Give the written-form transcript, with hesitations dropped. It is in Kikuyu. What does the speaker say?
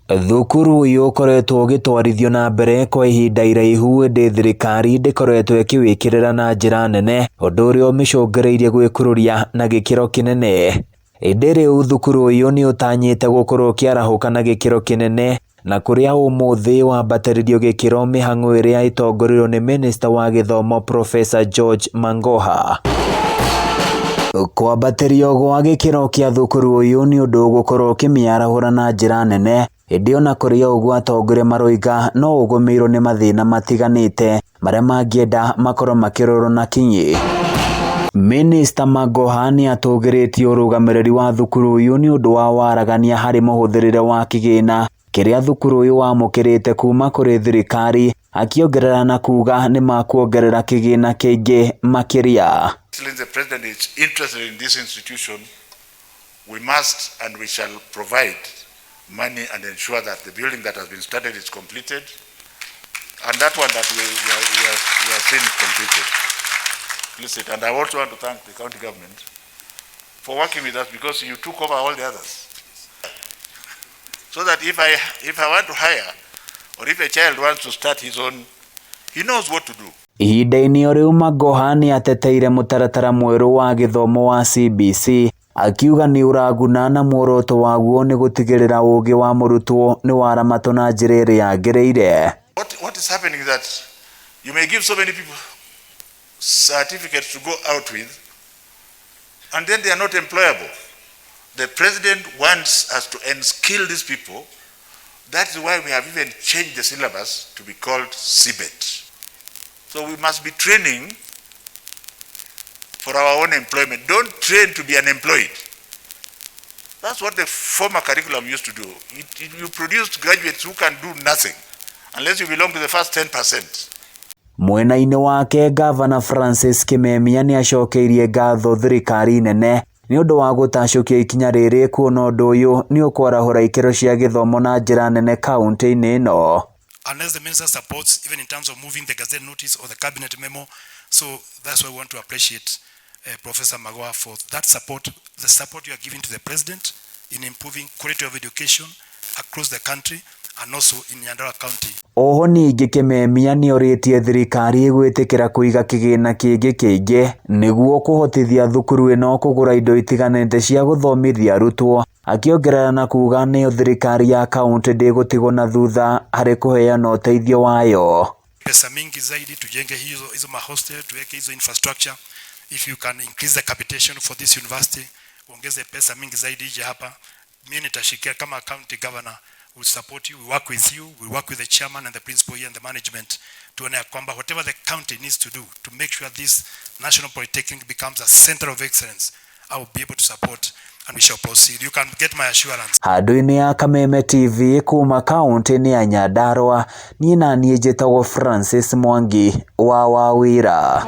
Thukuru ũyũ ũkoretwo ũgĩtwarithio na mbere kwa ihinda iraihu ĩndĩ thirikari ndĩkoretwo ĩkĩwĩkĩrĩra na njĩra nene, ũndũ ũrĩa ũmĩcũngĩrĩirie gwĩkururia na gĩkĩro kĩnene. Ĩndĩ rĩu thukuru ũyũ nĩ ũtanyĩte gũkorwo ũkĩarahũka na gĩkĩro kĩnene na kũrĩa ũmũthĩ wambatĩrĩrio gĩkĩro mĩhang'o ĩrĩa ĩtongoririo nĩ Minista wa gĩthomo Professor George Mangoha. Kwambatĩrio gwa gĩkĩro kĩa thukuru ũyũ nĩ ũndũ ũgũkorwo ũkĩmĩarahũra na njĩra nene, ĩndĩ ona kũrĩ o ũguo atongoria maroiga no ũgũmĩirwo nĩ mathĩna matiganĩte marĩa mangĩenda makorwo makĩrorwo na kinyi. Minista Magoha nĩ atũgĩrĩtie ũrũgamĩrĩri wa thukuru ũyũ nĩ ũndũ wa waragania harĩ mũhũthĩrĩre wa kĩgĩna kĩrĩa thukuru ũyũ wamũkĩrĩte kuma kũrĩ thirikari, akĩongerera na kuga nĩ makuongerera kĩgĩna kĩingĩ makĩria. Since the president is interested in this institution, we must and we shall provide money and ensure that the building that has been started is completed, and that one that we are seeing is completed. Please it. And I also want to thank the county government for working with us, because you took over all the others. So that if I want to hire, or if a child wants to start his own, he knows what to do. Ihinda-inĩ o rĩu Magoha nĩ ateteire mũtaratara mwerũ wa gĩthomo wa CBC akiuga nĩ ũraguna na muoroto waguo nĩ gũtigĩrĩra ũũgĩ wa mũrutwo nĩ waramatwo na njĩra ĩrĩa yagĩrĩire. What is happening is that you may give so many people certificates to go out with, and then they are not employable. The president wants us to enskill these people. That is why we have even changed the syllabus to be called CBET. So we must be training for our own employment. Don't train to be unemployed. That's what the former curriculum used to do. You produced graduates who can do nothing unless you belong to the first 10%. Mwena-inĩ wake Gavana Francis Kimemia nĩ acokeirie ngatho thirikari nene nĩ ũndũ wa gũtacũkia ikinya rĩrĩ kuona ũndũ ũyũ nĩ ũkwarahũra ikĩro cia gĩthomo na njĩra nene kaunti-inĩ ĩno. Unless the minister supports, even in terms of moving the gazette notice or the cabinet memo. So that's why we want to appreciate Professor Magoha for that support, the support you are giving to the president in improving quality of education across the country and also in Nyandarua County. Oho ningĩ Kimemia nĩ orĩtie thirikari gwĩtĩkĩra kũiga kĩgĩna kĩngĩ kĩingĩ nĩguo kũhotithia thukuru ĩno kũgũra indo itiganĩte cia gũthomithia arutwo, akĩongerera na kuga nĩyo thirikari ya kaunti ndĩgũtigwo na thutha harĩ kũheana ũteithio wayo. Pesa mingi zaidi tujenge hizo mahostel, tuweke hizo infrastructure. If you can increase the capitation for this university, uongeze pesa mingi zaidi ije hapa. Mimi nitashikia kama county governor, will support you, we work with you, we work with the chairman and the principal here and the management tuone ya kwamba whatever the county needs to do to make sure this National Polytechnic becomes a center of excellence, I will be able to support and we shall proceed. You can get my assurance. Handũ-inĩ ya Kameme TV kuma kaunti-inĩ ya Nyandarua, niĩ na niĩ njĩtagwo Francis Mwangi wa Wawĩra.